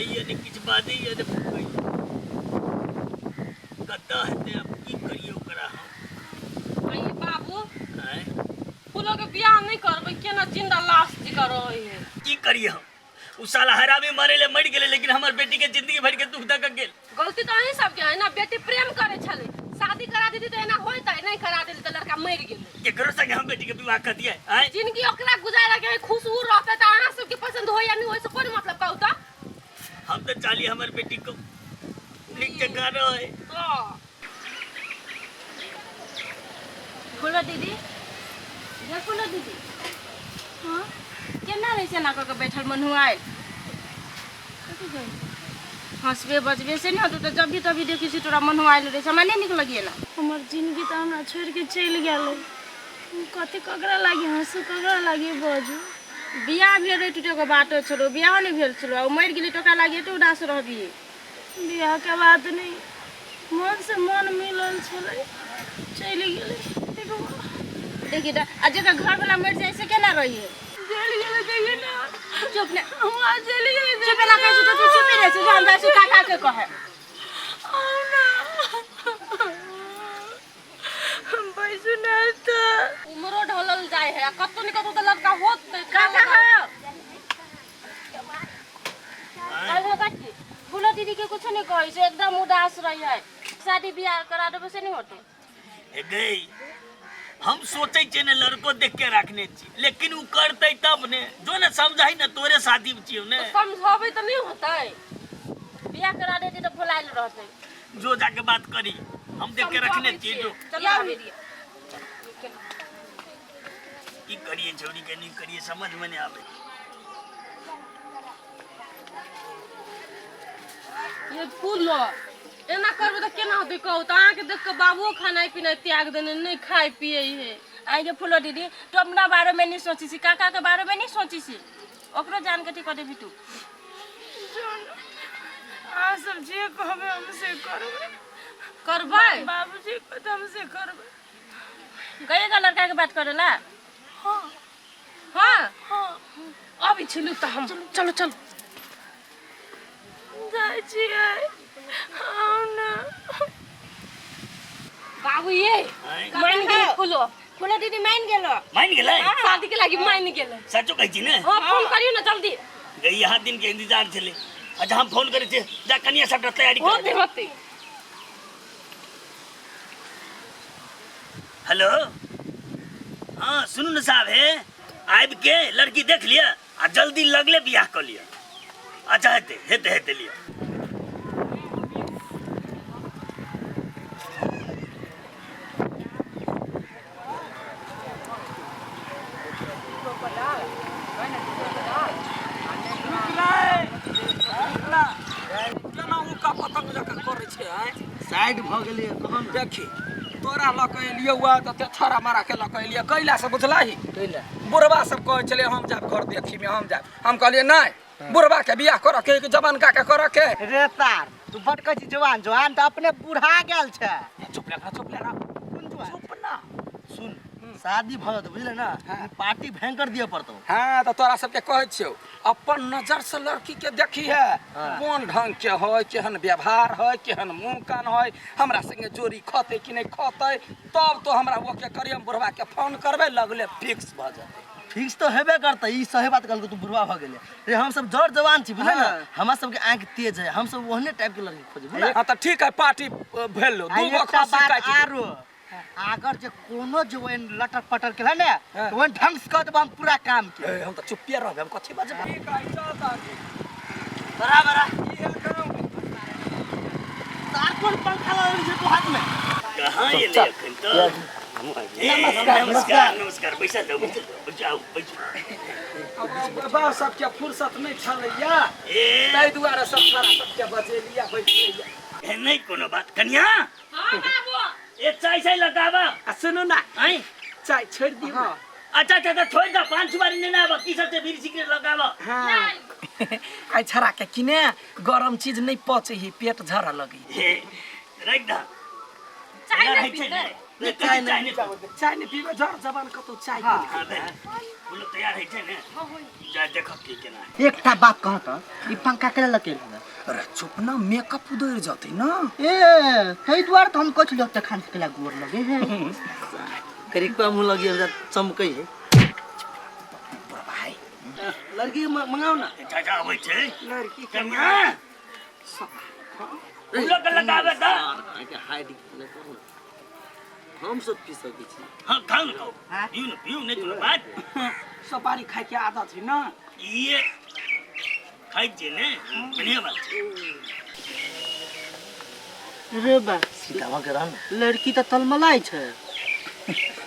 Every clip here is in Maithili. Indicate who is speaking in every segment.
Speaker 1: उठैए नहि, किछु बाजैए नहि, भूकैए। कतऽ हेतै आब, की करियै ओकरा हम?
Speaker 2: आइए बाबू।
Speaker 1: आँय?
Speaker 2: फूलो के बियाह नहि करबै, केना जिंदा लाश जकाँ रहै है।
Speaker 1: की करियै हम? उ साला हरामी मरे ले मरि गेलै, लेकिन हमर बेटी के जिंदगी भरि के दुख दऽ के गेल।
Speaker 2: गलती तऽ अहीं सबके है ना, बेटी प्रेम करे छलै, शादी करा दीदी तऽ एना होइतै नहि, करा देली तऽ लड़का मरि गेलै।
Speaker 1: केकरो संगे हम बेटी के विवाह कर दिए? आँय?
Speaker 2: जिंदगी ओकरा गुजारे के है, खुश उ रहतै तऽ अहाँ सबके पसंद होय या नहि होय से कोन मतलब, कहू तऽ?
Speaker 1: हम तऽ चाहली हमर बेटी को नीक जकाँ रहे।
Speaker 2: हाँ।
Speaker 3: फूलो दीदी, ये फूलो दीदी। हाँ, केना रहै छै एना कऽ के बैठल मन्हुआयल? कथी कहै छै? हँसबे बजबे से ने होतौ तऽ जब भी तभी देखै छी तोरा मन्हुआयल रहै छै, हमरा नहि नीक लगैए ना।
Speaker 4: हमर जिनगी तऽ हमरा छोड़िके चलि गेलै, हम कथी ककरा लागी हँसू, ककरा लागी बजू?
Speaker 3: बियाह भेल रहै टूटे के बातो छलो, बियाहो नहि भेल छलो आ ओ मरि गेलै तऽ ओकरा लागी एते उदास रहबही?
Speaker 4: बियाहके बात नहि, मनसँ मन मिलल छलै, चलि गेलै। देखू।
Speaker 3: देखी तऽ, आ जेकर घरवला मरि जाइ से केना रहियै?
Speaker 4: चलि गेलै, देखी ने।
Speaker 3: चुप ने।
Speaker 4: हुआँ चलि गेलै।
Speaker 3: चुप एना कहै छी तऽ तू चुपे रहै छी, जो हम जाइ छी काका के कहै।
Speaker 4: आउ ना। बैसू ने तऽ।
Speaker 2: उमरो ढलल जाइ है आ कतौ ने कतौ तऽ लड़का होतै।
Speaker 3: काका हौ। कहलहुँ कथी? फूलो दीदी के कुछो नहीं कहै छै, एकदम उदास रही है। शादी बियाह करा देबो से नहीं होतै?
Speaker 1: हे गई, हम सोचै छियै ने लड़को देख के राखने छी, लेकिन उ करतै तब ने। जो ने समझाई ने, तोरे शादी में छियौ ने।
Speaker 2: तऽ समझाबै तऽ नहि होतै?
Speaker 3: बियाह करा देती तऽ भुलायल रहतै।
Speaker 1: जो जाके बात करी, हम देख के रखने छियै, जो।
Speaker 2: चलू आबै दिअ।
Speaker 1: की करिए छौड़ी के, नहीं करिए, समझ में नहीं आवे।
Speaker 2: ये फूल एना करबै तऽ केना होतै कहू तऽ? अहाँके देख कऽ बाबुओ खेनाइ पिनाइ त्याग देने, नहि खाइ पियै है।
Speaker 3: आइगे फूलो दीदी, तू अपना बारे में नहीं सोची छी, काका के बारे में नहीं सोची छी, ओकरो जान के ठीक कर देबी तू।
Speaker 4: अहाँ सब जे कहबै हम से करबै।
Speaker 2: करबै?
Speaker 4: बाबूजी कहतै हम से करबै।
Speaker 3: गएगा लड़का के बात करेला?
Speaker 4: हाँ।
Speaker 2: हाँ।
Speaker 4: हाँ।
Speaker 2: अबै छी तऽ हम, चलो चलो।
Speaker 4: जाइ छियै, आउ ने।
Speaker 2: बाबू ये।
Speaker 1: आँय?
Speaker 2: मान गेलै फूलो।
Speaker 3: फूलो दीदी मान गेलो।
Speaker 1: मान गेलै?
Speaker 2: शादी के लागी मान गेलै।
Speaker 1: सचो कहै छी ने?
Speaker 2: हाँ, फोन करियौ ने जल्दी।
Speaker 1: गई, यहाँ दिन के इंतजार छलै। अच्छा, हम फोन करै छियै, जा कनिया सबटा तैयारी कर।
Speaker 2: होते होते।
Speaker 1: हेलो, हाँ सुनू ने साहब, हे आबि के लड़की देख लिअ आ जल्दी लगले बियाह कऽ लिअ। अच्छा, हेतै हेतै हेतै, लिअ।
Speaker 5: केना उका पतंग जकाँ करै छै, आँय?
Speaker 6: साइड भऽ गेलियै, कहऽ ने।
Speaker 5: देखी, तोरा लऽ कऽ एलियौ हुआ तऽ ते छड़ा मारा के लऽ कऽ एलियै कैला से बुझलही?
Speaker 6: कैला?
Speaker 5: बुढ़बा सब कहै छलै हम जायब घर देखीमे, हम जायब। हम कहलियै नहि, बुढ़बा के बियाह करऽ के कि जवानका के करऽ के?
Speaker 6: रे तार, तू बड कहै छी जवान जवान, तऽ अपने बुढ़ा गेल छै।
Speaker 5: चुप ले, चुप ले।
Speaker 6: कोन जवान?
Speaker 5: चुप ना।
Speaker 6: सुन, शादी भऽ जेतौ, बुझले ने? पार्टी भयंकर दिअ पड़तौ।
Speaker 5: हाँ, तऽ तोरा सबके कहै छियौ, अपन नजर से लड़की के देखी है।
Speaker 6: हाँ।
Speaker 5: कोन ढंग के है, केहन व्यवहार है, केहन मुंह कान है, हमरा संगे जोड़ी खतै कि नहि खतै, तब तो हमरा ओके करियै। हम बुढ़वा के फोन करबै, लगले फिक्स भऽ जेतै।
Speaker 6: फिक्स तऽ हेबे करतै। ई सही बात कहलकै, तू बुढ़वा भऽ गेलै रे, हम सब जर जवान छी, बुझले ने?
Speaker 5: हाँ।
Speaker 6: हमरा सबके आँखि तेज है, हम सब ओहने टाइप के लड़की खोजबै, बुझले?
Speaker 5: हाँ तऽ ठीक है, पार्टी भेल
Speaker 6: आ
Speaker 5: दू गो
Speaker 6: एकटा
Speaker 5: खस्सी
Speaker 6: बात
Speaker 5: काटि देब।
Speaker 6: आरो, अगर जे कोनो जे ओहन लटर पटर के है ने,
Speaker 5: हाँ।
Speaker 6: तऽ ओहन ढंग से कऽ देब हम पूरा काम के।
Speaker 5: ए, हम तऽ चुप्पे रहबै, हम कथी बजबै? ठीक है, चल तहन।
Speaker 1: बड़ा बड़ा।
Speaker 5: इहे काम।
Speaker 6: तार कोन पंखा लगल छै तू हाथ में?
Speaker 1: कहाँ एलै अखन तऽ? ए, नमस्कार नमस्कार, बैसा जाउ, बैसा जाउ, बैसाउ बैसू।
Speaker 5: बाबा सबके फुर्सत नहि छलैया।
Speaker 1: ए।
Speaker 5: ताहि दुआरे सब सारा सबके बजेलिया, बैठलिया।
Speaker 1: ए, नहि कोनो बात। कनिया।
Speaker 2: हाँ बाबू।
Speaker 1: ए, चाय चाय लगाबा।
Speaker 5: आ सुनू ना।
Speaker 1: आँय?
Speaker 5: चाय छोड़ि दियौ।
Speaker 1: हाँ। अच्छा अच्छा, तऽ छोड़ि दऽ, पान सुपारी नेने आबऽ, की सब छै, बीड़ी सिगरेट लगाबऽ।
Speaker 5: हाँ, आइ छड़ा के किने गरम चीज नहि पचै है, पेट झरऽ लगै।
Speaker 1: हे, राखि दऽ।
Speaker 2: चाय
Speaker 1: एना
Speaker 2: नहि
Speaker 1: रहै छै
Speaker 2: पीतै?
Speaker 1: ने। नहि चाय नहि
Speaker 5: चाय नहि पीबै जर जवान कतौ चाय
Speaker 1: हाँ, दे। बोलो तैयार है छै ने जा देखब की केना है
Speaker 6: एकटा बात कह त ई पंखा केना लकेल है
Speaker 5: अरे चुप ना मेकअप उधर जतै ना
Speaker 6: ए तै दुआरे त हम कछ लोग त खान केला गोर लगे है
Speaker 7: करिकवा मुँह लगी है चमकै है
Speaker 5: भाई
Speaker 7: लड़की मंगाओ ना
Speaker 1: चाचा अबै छै
Speaker 5: लड़की
Speaker 1: कन्या बोलो के लगाबे त
Speaker 7: अहाँके हाइड नहि करू ने हम सब पी सकै छी
Speaker 1: हाँ खाउ ने खाउ पीउ ने पीउ नहि कोनो बात
Speaker 5: सुपारी खाय के आदत है ना
Speaker 1: ये खाइ छियै ने बढ़िआँ बात छै
Speaker 6: रे बा
Speaker 7: सीतावा के रह ना
Speaker 6: लड़की त तलमलाई छै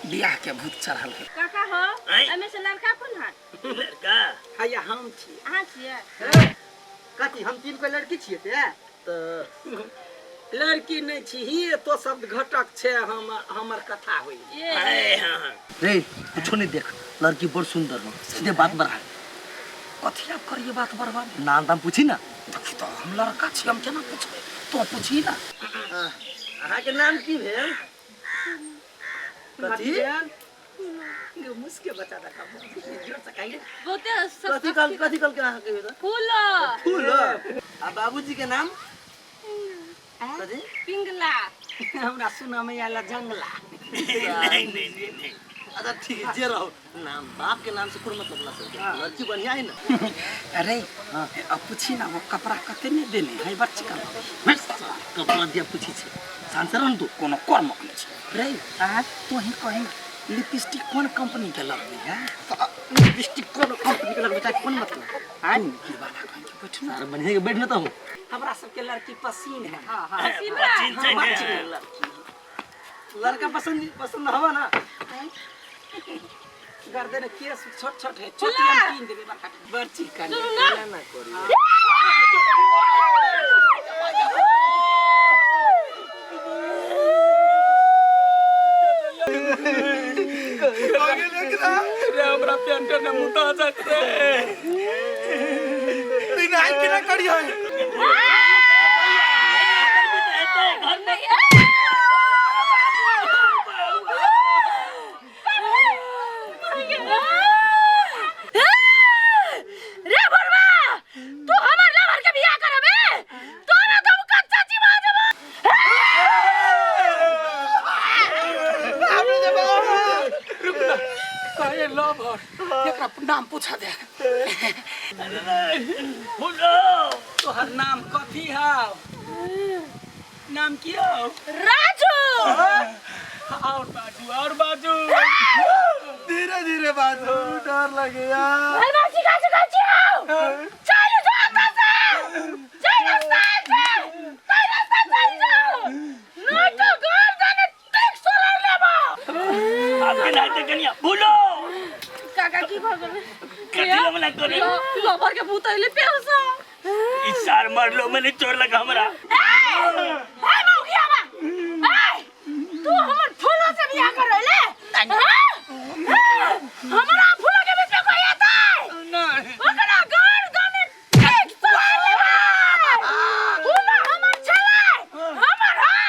Speaker 5: बियाह के भूत चढ़ल है
Speaker 3: काका हो
Speaker 1: आँय?
Speaker 3: एहिमे से लड़का कोन है
Speaker 1: लड़का
Speaker 5: हैया हम छी
Speaker 3: अहाँ छियै
Speaker 6: कथी हम तीन को लड़की छियै ते
Speaker 7: तऽ
Speaker 5: लड़की नहीं छी ही तो शब्द घटक छे हम हमर कथा होई
Speaker 3: ये
Speaker 1: हाय हाँ हाँ
Speaker 7: रे कुछो नहीं देख लड़की बड़ सुंदर हो सीधे बात बढ़ा
Speaker 5: कथी आब करिए बात बर्बाद
Speaker 7: नाम दाम पूछी ना
Speaker 5: देखी तो हम लड़का छी हम केना पूछबै तो पूछी ना
Speaker 7: अहाँके नाम की भेल कथी
Speaker 5: मुस्के बचा दे जोर से कहिए
Speaker 2: बहुते
Speaker 7: कथी कल कथी कल के अहाँके भेल
Speaker 2: फूल
Speaker 7: फूल आ बाबूजी के नाम कथी
Speaker 2: पिंगला
Speaker 5: हमरा सुनऽ में आयल जंगला
Speaker 1: नहीं नहीं नहीं नहीं
Speaker 7: अच्छा ठीक है जे रहो नाम बाप के नाम से कोई मतलब ना सके लड़की बढ़िया है ना
Speaker 5: अरे अब पूछी ना वो कपड़ा कते नहीं देने है बच्ची का
Speaker 7: कपड़ा दिया पूछी छे शांत रह तू
Speaker 5: कोनो कर्म नहि छै रे तो ही कहीं लिपस्टिक कोन कंपनी के लगबे है
Speaker 7: लिपस्टिक कोन कंपनी के लगबे छै कोन मतलब
Speaker 5: आय गिरवाला कहीं के बैठ ना
Speaker 7: अरे बढ़िया के बैठ ना तो
Speaker 5: हमरा सबके लड़की पसीन है हां हां
Speaker 1: पसीन छै ने
Speaker 5: लड़की
Speaker 7: लड़का पसंद पसंद हवा ना
Speaker 5: गर्दन केस छोट छोट है छोटी हम कीन देबे बड़का बर्ची कनी
Speaker 7: ना ना करी
Speaker 5: रे हमरा पेंट ने मुता जात रे
Speaker 6: नहीं केना करी है
Speaker 3: रे बुढ़वा तू हमर लवर के बियाह करबे तोरा तो हम कच्चा चिबा देबो
Speaker 5: कहे लव एकरा नाम पूछा दे
Speaker 1: बोलो
Speaker 5: तोहर नाम कथी हौ नाम की हौ
Speaker 3: राजू
Speaker 5: और बाजू और बाजू
Speaker 6: धीरे धीरे बात हो डर लगे यार
Speaker 3: भलवा सिखा सिखा छियो चल जाओ एतऽ से चल रास्ता से चल रास्ता चल जाओ नहीं तो गर्दन टेक सोलर लेबो
Speaker 1: आपके नाते कनिया बोलो
Speaker 2: काका की भऽ गेलै
Speaker 1: कथी लए मना करे
Speaker 2: लवर के भूत अइले पेहसा
Speaker 1: ई सार मरलो मैंने चोर लगा हमरा
Speaker 3: हे मौगिया बा ए तू हमर फूलो से बियाह करैले हमरा फूलो के बीच में कोई आता
Speaker 5: नहीं
Speaker 3: ओकरा गर्दन टेक सोलर लेबो फूलो हमर छलै हमर है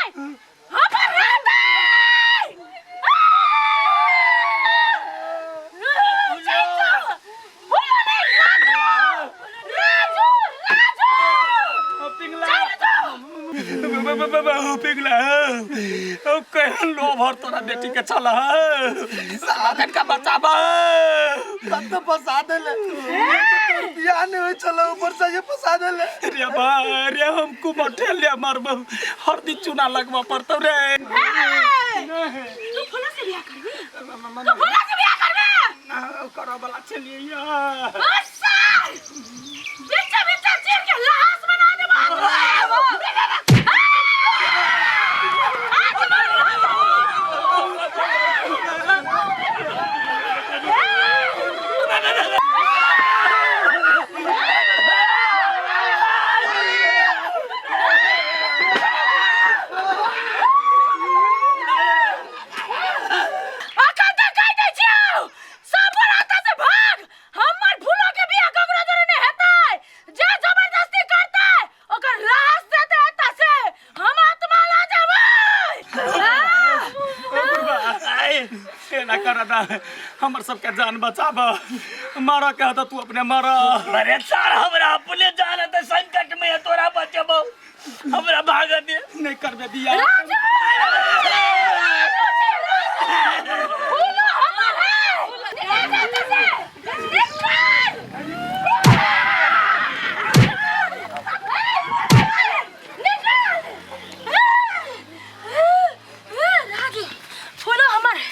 Speaker 3: हमर रहतै फूलो नहीं राजू राजू राजू
Speaker 5: पिंगला
Speaker 3: चल जाओ
Speaker 5: पिंगला ओ केहन लोभर तोरा बेटी के छल साला का बचाबा
Speaker 6: तब तो फंसा देले तोर बियाह नहीं होई छलो ऊपर से ये फंसा देले
Speaker 5: रे बा रे हमको बठेल ले मारबो हरदी चूना लगवा पड़तो रे
Speaker 3: तू फूलो से बियाह करबी तू फूलो से बियाह करबे
Speaker 5: ना करो वाला चलिए यार
Speaker 3: बस बिच्चा बिच्चा चीर के लाश बना देबो अखन तक कहि दै छियौ सब बरात से भाग हमर फूलो के बियाह ककरो जोरे नहि हेतै जे जबरदस्ती करतै
Speaker 5: एना कर ना हमर सबके जान बचाब मारऽ के तऽ तू अपने मार
Speaker 1: अरे सार हमरा अपने जान है त संकट में है तोरा बचबो हमरा भाग दे
Speaker 5: नहीं करबे बियाह।
Speaker 3: राज।